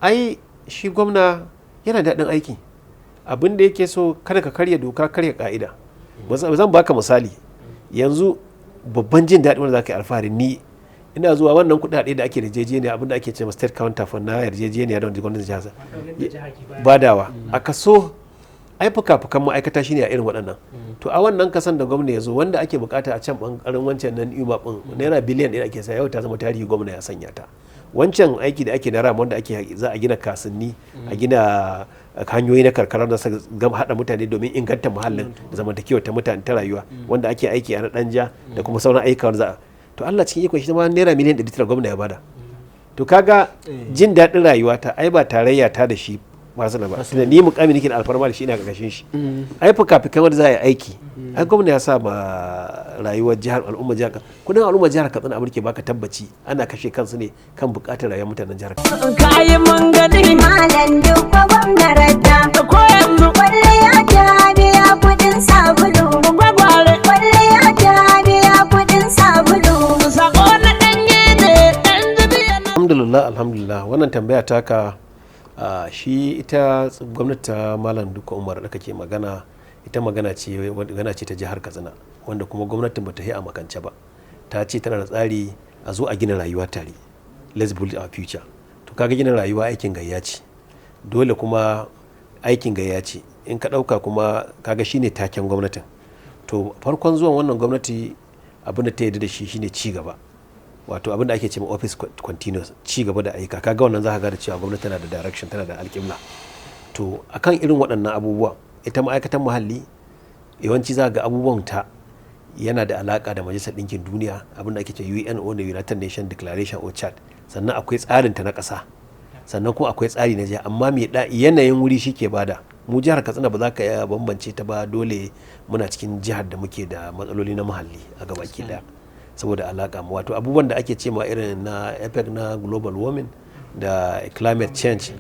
Ai shi gwamna yana daɗin aiki. Abin da yake so, kada ka karya doka, karya ka'ida. Zan baka misali. Yanzu babban jin daɗi wanda za ka yi alfahari, ni ina zuwa, wannan kuɗaɗe da ake yarjejeniya, abin da ake ce ma state counterfund na yarjejeniya da wanda gwamnatin jihar badawa a kaso, ai fuka-fukan ma'aikata shine a irin waɗannan. To, a wannan kasan da gwamna ya zo, wanda ake bukata a can bangaren wancan nan NEWMAP ɗin, naira biliyan 1 ake saya, yau ta zama tarihi, gwamna ya sanya ta. Wancan aiki da ake na RAM, wanda ake za a gina kasanni, a gina hanyoyi na karkara da su gama haɗa mutane domin inganta muhallin da zamantakewa ta mutane ta rayuwa, wanda ake aiki a na ɗanja da kuma sauran ayyuka wanda za a, to Allah cikin ikon shi ma naira miliyan 900 gwamna ya bada. To kaga jin daɗin rayuwa ta ai ba tarayya ta da shi masu ba, tunda ni mukami nake da alfarma da shi, ina karkashin shi. Ai fuka-fukan wanda za a yi aiki, ai gwamna ya sa ma rayuwar jihar, al'umma jihar, kudin al'umma jihar Katsina, abin ke baka tabbaci ana kashe kansu ne kan bukatar rayuwar mutanen jihar. Kayi mun gani. Malam Dukko gwamna radda. Ko yanzu. Kwalliya ta biya kudin sabulu. Gwagware. Kwalliya ta biya kudin sabulu. Sako na ɗanye ne ɗan jibiya na. Alhamdulillah, alhamdulillah. Wannan tambaya taka, shi ita gwamnati ta Malam Dikko Umar da kake magana, ita magana ce ta jihar Katsina, wanda kuma gwamnatin bata yi a makance ba. Ta ce tana da tsari, a zo a gina rayuwa tare, let's build our future. To kaga gina rayuwa aikin gayya ce, dole kuma aikin gayya ce. In ka ɗauka kuma kaga shine taken gwamnatin. To farkon zuwan wannan gwamnati, abin da ta yarda da shi shine ci gaba, wato abin da ake ce ma office continuous, ci gaba da ayyuka. Kaga wannan za ka ga da cewa gwamnati tana da direction, tana da alƙibla. To akan irin waɗannan abubuwa, ita ma'aikatan muhalli yawanci za ga abubuwan ta yana da alaka da Majalisar Ɗinkin Duniya, abin da ake ce UNO da United Nation Declaration or Chart. Sannan akwai tsarin ta na ƙasa, sannan kuma akwai tsari na jiha. Amma mai da yanayin wuri shi ke bada mu jihar Katsina ba za ka iya bambance ta ba. Dole muna cikin jihar da muke da matsaloli na muhalli a gabaki daya, saboda alaka mu, wato abubuwan da ake ce ma irin na effect na global warming da climate change,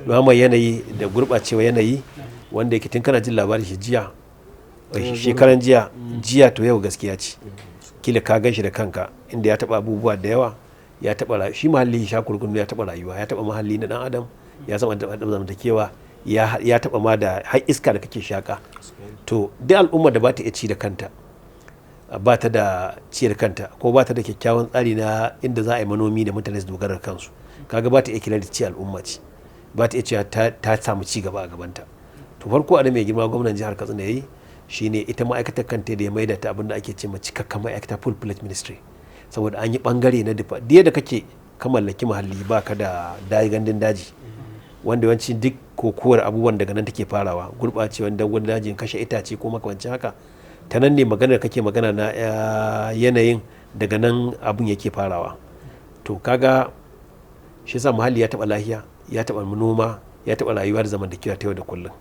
dumamar yanayi da gurɓacewa yanayi, wanda yake tun kana jin labarin shi jiya, shekaran jiya jiya, to yau gaskiya ce. Kila ka gan shi da kanka, inda ya taba abubuwa da yawa, ya taba shi muhalli shakurkun, ya taba rayuwa, ya taba muhalli na dan adam, ya zama da zamantakewa, ya taba ma da har iska da kake shaka. To duk al'ummar da ba ta iya ci da kanta, ba ta da ciyar kanta, ko ba ta da kyakkyawan tsari na inda za a yi manomi da mutane su dogara da kansu, kaga ba ta iya kira da ci al'umma ce, ba ta iya cewa ta samu ci gaba a gabanta. To farko a da mai girma gwamnan jihar Katsina yayi shine ita ma'aikatar kanta da ya maida ta abin da ake ce ma cikakken ma'aikata, full fledged ministry, saboda an yi bangare na difa da kake ka mallaki muhalli, ba ka da gandun daji, wanda yawanci duk kokowar abubuwan daga nan take farawa, gurɓacewar dangon dajin, kashe itace ko makamancin haka. Ta nan ne maganar kake magana na yanayin, daga nan abun yake farawa. To kaga shi yasa muhalli ya taɓa lahiya, ya taɓa noma, ya taɓa rayuwa da zamantakewa ta yau da kullum,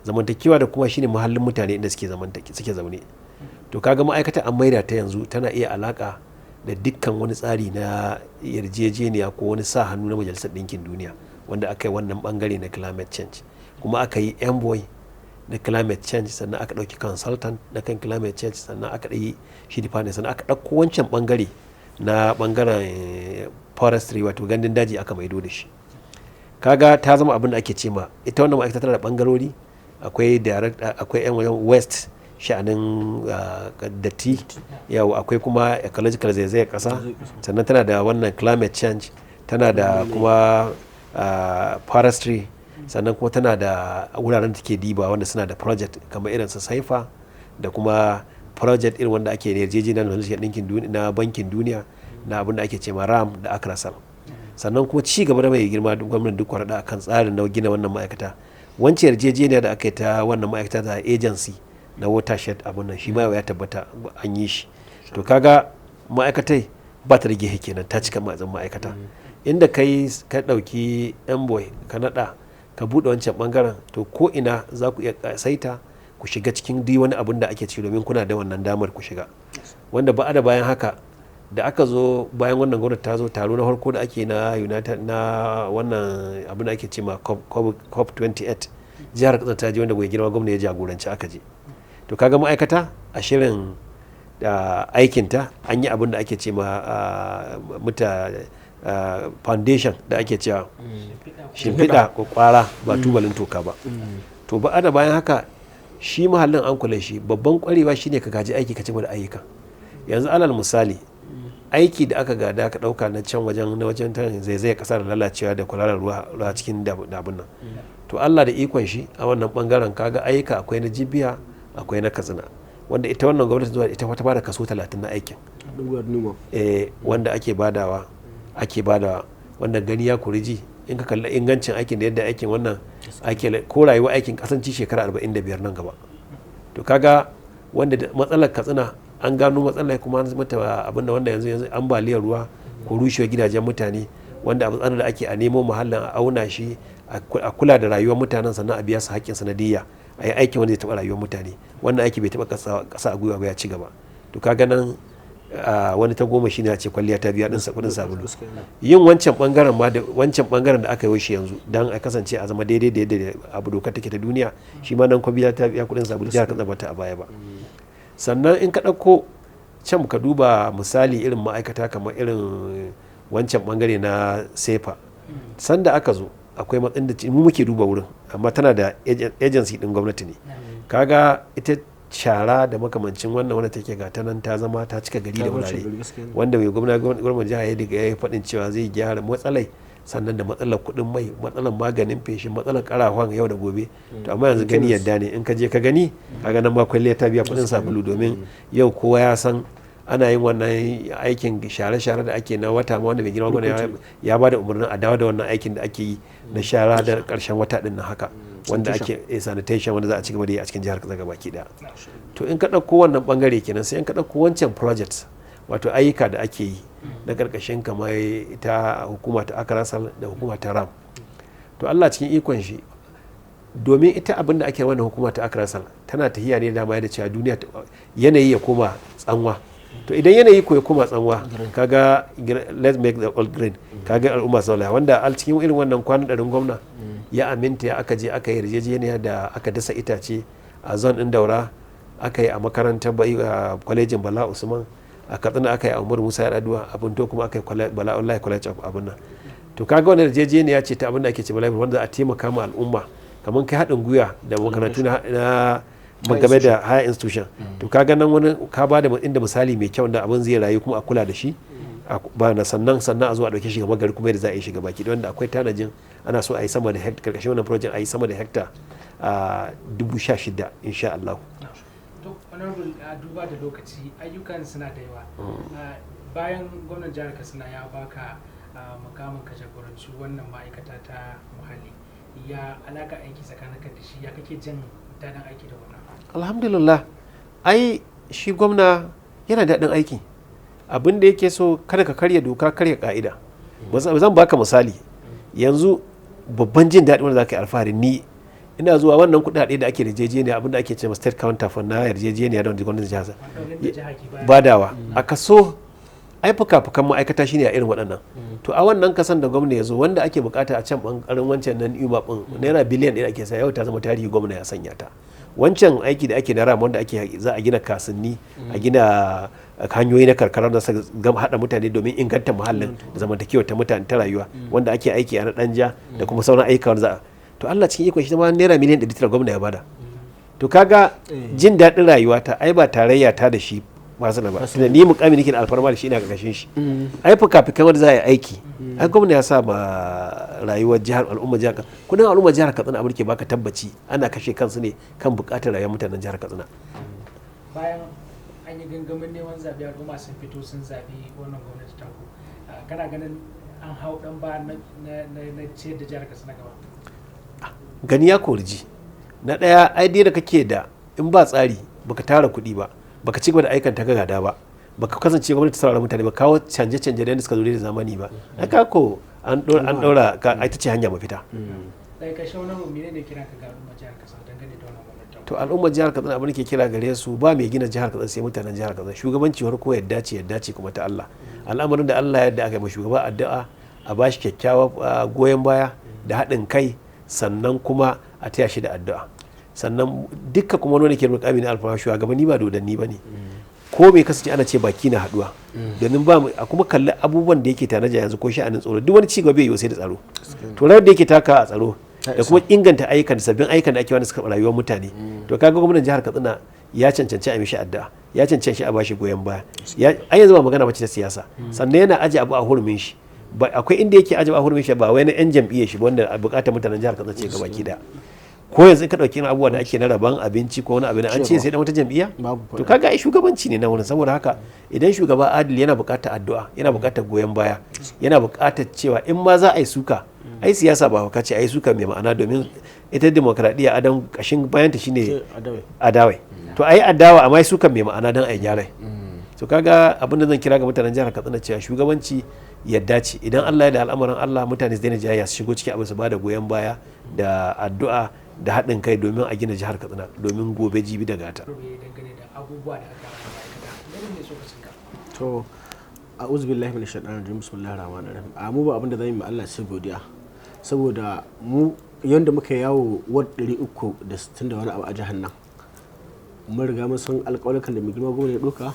zamantakewa da kuma shine muhallin mutane inda suke suke zaune. To kaga ma'aikata an maida ta yanzu tana iya alaka da dukkan wani tsari na yarjejeniya ko wani sa hannu na Majalisar Ɗinkin Duniya wanda aka yi wannan bangare na climate change, kuma aka yi envoy na climate change, sannan aka ɗauki consultant na kan climate change, sannan aka ɗauki shi department, sannan aka ɗauko wancan bangare na bangaren forestry, wato gandun daji, aka maido da shi. Kaga ta zama abin da ake ce ma ita wannan ma'aikata tana da bangarori. Akwai direct, akwai yan wajen waste, sha'anin datti yau, akwai kuma ecological, zaizayar kasa, sannan tana da wannan climate change, tana da kuma forestry, sannan kuma tana da wuraren da take diba wanda suna da project kamar irin su saifa da kuma project irin wanda ake yarjejeniya na Majalisar Ɗinkin Duniya, na Bankin Duniya, na abin da ake ce ma RAM da ACReSAL. Sannan kuma ci gaba da mai girma gwamnan Dikko Radda akan tsarin na gina wannan ma'aikata, wancan yarjejeniya da aka yi ta wannan ma'aikata ta agency na watershed, abun nan shi ma ya tabbata an yi shi. To kaga ma'aikatai ba ta rage kenan, ta cika ma'azin ma'aikata. Inda kai ka ɗauki envoy, ka naɗa, ka buɗe wancan ɓangaren, to ko ina za ku iya saita ku shiga cikin duk wani abun da ake ci, domin kuna da wannan damar ku shiga. Wanda ba da bayan haka da aka zo, bayan wannan gwamnati ta zo, taro na farko da ake na United na wannan abin da ake ce ma COP 28, jihar Katsina ta je, wanda mai girma gwamna ya jagoranci aka je. To kaga ma'aikata a shirin da aikinta an yi abin da ake ce ma muta foundation da ake cewa shimfiɗa kwakwara ba tubalin toka ba. To ba da bayan haka shi muhallin an kula shi, babban kwarewa shine ka gaji aiki ka ci gaba da ayyuka. Yanzu alal misali aiki da aka gada ka dauka na can wajen na wajen ta zaizayar kasa da lalacewa da kwararar ruwa cikin dabun nan. To Allah da ikon shi a wannan bangaren kaga ayyuka akwai na Jibiya, akwai na Katsina, wanda ita wannan gwamnati zuwa ita ta bada kaso 30 na aikin wanda ake badawa wanda gani ya kuriji in ka kalli ingancin aikin da yadda aikin wannan ake ko rayuwa aikin kasanci shekara 45 nan gaba. To kaga wanda matsalar Katsina an gano matsalar kuma an mata abin da wanda yanzu ambaliyar ruwa ko rushewar gidajen mutane, wanda abu tsarin da ake a nemo muhallin a auna shi a kula da rayuwar mutanen sannan a biya su haƙƙin sanadiyya a yi aikin wanda zai taɓa rayuwar mutane. Wannan aiki bai taɓa ƙasa a gwiwa ba, ya ci gaba. To kaga nan wani ta goma shine a ce kwalliya ta biya ɗinsa kuɗin sabulu. Yin wancan bangaren ma da wancan bangaren da aka yi shi yanzu dan a kasance a zama daidai da yadda abu dokar take ta duniya, shi ma nan kwalliya ta biya kuɗin sabulu jihar Katsina ba ta a baya ba. Sannan in ka ɗauko can ka duba misali irin ma'aikata kamar irin wancan bangare na SEPA, sanda aka zo akwai matsayin da mu muke duba wurin, amma tana da agency din gwamnati ne. Kaga ita shara da makamancin wannan wanda take ga ta nan ta zama ta cika gari da wurare, wanda mai gwamnan jiha ya diga ya faɗin cewa zai gyara matsalai, sannan da matsalar kuɗin mai, matsalar maganin feshi, matsalar karafan yau da gobe. To amma yanzu gani yadda ne in ka je ka gani kaga nan ma kwalliya ta biya kuɗin sabulu, domin yau kowa ya san ana yin wannan aikin share-share da ake na wata ma, wanda mai girma gwamna ya ba da umarnin a dawo da wannan aikin da ake yi na shara da karshen wata din nan haka, wanda ake sanitation wanda za a ci gaba da yi a cikin jihar Katsina baki daya. To in ka ɗauko wannan bangare kenan, sai in ka ɗauko wancan project wato ayyuka da ake yi na karkashin kamar ita hukuma ta Akrasal da hukuma ta RAM. To Allah cikin ikon shi, domin ita abin da ake wannan hukuma ta Akrasal tana tahiya ne dama yadda cewa duniya yanayi ya koma tsanwa. To idan yanayi ko ya koma tsanwa, kaga let's make the all green, kaga al'umma saula wanda al cikin irin wannan kwanan ɗarin gwamna ya aminta ya aka je aka yi yarjejeniya da aka dasa itace a zon ɗin Daura, aka yi a makarantar kwalejin Bala Usman a Katsina, aka yi a Umar Musa Yar'adua a Bunto, kuma aka yi Bala Wallahi College of abin nan. To kaga wannan yarjejeniya ce ta abin da ake ce Bala, wanda za a taimaka ma al'umma kamar kai haɗin gwiwa da makarantu na game da higher institution. To kaga nan wani ka ba da inda misali mai kyau da abin zai rayu kuma a kula da shi ba na sannan a zo a dauke shi gaba gari kuma yadda za a yi shi gaba ki, wanda akwai tanajin ana so a yi sama da hectare karkashin wannan project a yi sama da hectare 16,000 insha Allah. To honorable, duba da lokaci ayyukan suna da yawa. Bayan gwamnan jihar Katsina ya baka mukamin ka jagoranci wannan ma'aikata ta muhalli, ya alaka aiki tsakaninka da shi, ya kake jin daɗin aiki da wannan? Alhamdulillah, ai shi gwamna yana daɗin aiki. Abin da yake so kada ka karya doka, karya ka'ida. Zan baka misali yanzu babban jin daɗi wanda za ka yi alfahari, ni ina zuwa wannan kuɗaɗe da ake yarjejeniya, abin da ake ce state counter fund na yarjejeniya da wanda gwamnatin jihar badawa a kaso, ai fuka-fukan ma'aikata shine a irin waɗannan. To a wannan kasan da gwamna ya zo wanda ake bukata a can bangaren wancan nan UMAP din naira biliyan 1 ake saya, yau ta zama tarihi, gwamna ya sanya ta. Wancan aiki da ake na RAM wanda ake za a gina kasanni, a gina hanyoyi na karkara da su gama haɗa mutane domin inganta muhallin da zamantakewa ta mutane ta rayuwa, wanda ake aiki a na Danja da kuma sauran ayyuka wanda za a. To Allah cikin ikon shi ma naira miliyan 900 gwamna ya bada. To kaga jin daɗin rayuwa ta ai ba tarayya ta da shi masu ba, tunda ni mukami nake da alfarma da shi ina karkashin shi. Ai fuka-fukan wanda za a yi aiki ai gwamna ya sa ma rayuwar jihar al'umma jihar kudin al'umma jihar Katsina abin ke baka tabbaci ana kashe kansu ne kan bukatar rayuwar mutanen jihar Katsina. Bayan an yi gangamin neman zaɓe, al'umma sun fito sun zaɓi wannan gwamnati ta ku, kana ganin an hau ɗan ba na ciyar da jihar Katsina gaba? Gani ya koriji na ɗaya ai dai da kake da in ba tsari baka tara kuɗi ba, baka ci gaba da aikan ta gada ba, baka kasance gwamnati saurara mutane ba, kawo canje-canje da yadda suka zo da zamani ba, ai ko an ɗora ka ai ta ce hanya mafita. Daga ƙarshe wani mene ne kira ka ga al'ummar jihar Katsina dangane da wannan gwamnati? To al'ummar jihar Katsina abin da ke kira gare su, ba mai gina jihar Katsina sai mutanen jihar Katsina. Shugabanci ko yadda ce yadda ce kuma ta Allah. Al'amarin da Allah yadda aka yi ma shugaba addu'a a bashi kyakkyawa goyon baya da haɗin kai, sannan kuma a taya shi da addu'a. Sannan dukka kuma wani ke mukami na alfarma, shugabanni ba dodanni ba ne. Ko mai kasance ana ce baki na haduwa, domin ba a kuma kalli abubuwan da yake tanaja yanzu ko sha'anin tsaro, duk wani cigaba bai yiwu sai da tsaro. To rawar da yake taka a tsaro da kuma inganta ayyukan da sabbin ayyukan da ake wanda suka rayuwar mutane, to kaga gwamnan jihar Katsina ya cancanci a mishi addu'a, ya cancanci a bashi goyon baya. Ai yanzu ba magana bace ta siyasa. Sannan yana aje abu a hurumin shi, ba akwai inda yake aje abu a hurumin shi, ba wai na yan jam'iyyar shi ba, wanda a bukatar mutanen jihar Katsina ce gabaki daya. Ko yanzu in ka dauki irin abubuwa da ake na rabon abinci ko wani abu na an ce sai dan wata jam'iyya, Babu to kaga ai shugabanci ne na wurin. Saboda haka idan shugaba adili yana buƙatar addu'a, yana buƙatar goyon baya, yana buƙatar cewa in ma za a yi suka, ai siyasa ba ka ce ai suka mai ma'ana, domin ita demokradiyya adan kashin bayanta shine Adawai. Adawai. To ai adawa amma ai suka mai ma'ana don ai gyara. To kaga abin da zan kira ga mutanen jihar Katsina cewa shugabanci yadda ce. Idan Allah ya da al'amuran Allah, mutane su daina jayayya, su shigo cikin abin, su bada goyon baya da addu'a da haɗin kai domin a gina jihar Katsina domin gobe, jibi da gata. Rubuye dangane da abubuwa da aka yi ma'aikata, mene ne so ka? To, a'udhu billahi minash shaitanir rajim, bismillahir rahmanir rahim. A mu ba abin da zamu yi ma Allah sai godiya, saboda mu yanda muka yawo ward 360 da wani abu a jihar nan, mun riga mun san alƙawarukan da mai girma gwamna ya ɗauka,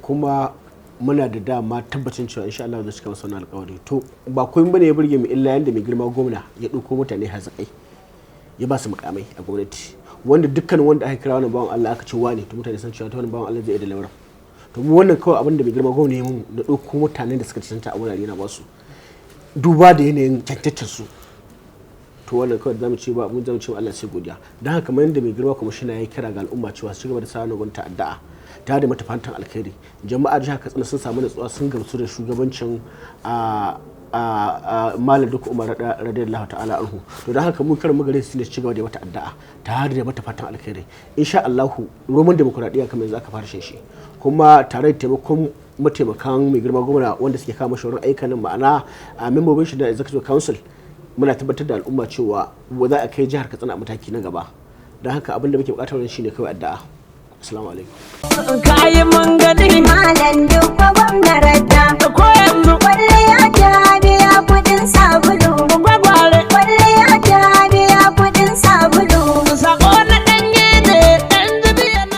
kuma muna da dama tabbacin cewa insha Allah zai cika masa wannan alƙawari. To ba komai bane ya burge mu illa yanda mai girma gwamna ya ɗauko mutane hazakai ya ba su mukamai a gwamnati, wanda dukkan wanda aka kira wannan bawan Allah aka ce wane, to mutane sun cewa ta wannan bawan Allah zai iya da lamarin. To mu wannan kawai abin da mai girma gwamna ya mu na ɗauko mutanen da suka cancanta a wurare na basu, duba da yanayin cancantar su, to wannan kawai zamu ce ba mun zamu ce wa Allah sai godiya. Dan haka kamar yadda mai girma kwamishina ya kira ga al'umma cewa su ci gaba da sa gwamnati addu'a tare da mata fatan alkhairi, jama'ar jihar Katsina sun samu natsuwa, sun gamsu da shugabancin a Malam Duk Umar radiyallahu ta'ala anhu. To dan haka mu karin mu gare su ne su ci gaba da mata addu'a tare da mata fatan alkhairi. Insha Allah roman demokradiyya kamar yanzu aka fara shan shi, kuma tare da taimakon mataimakan mai girma gwamna wanda suke kama shawarar ayyukan nan, ma'ana a membobin shi da executive council, muna tabbatar da al'umma cewa za a kai jihar Katsina a mataki na gaba. Don haka abin da muke bukatar wannan shine kawai addu'a. Assalamu alaikum. Kayi mun gani. Malam Dukko gwamna.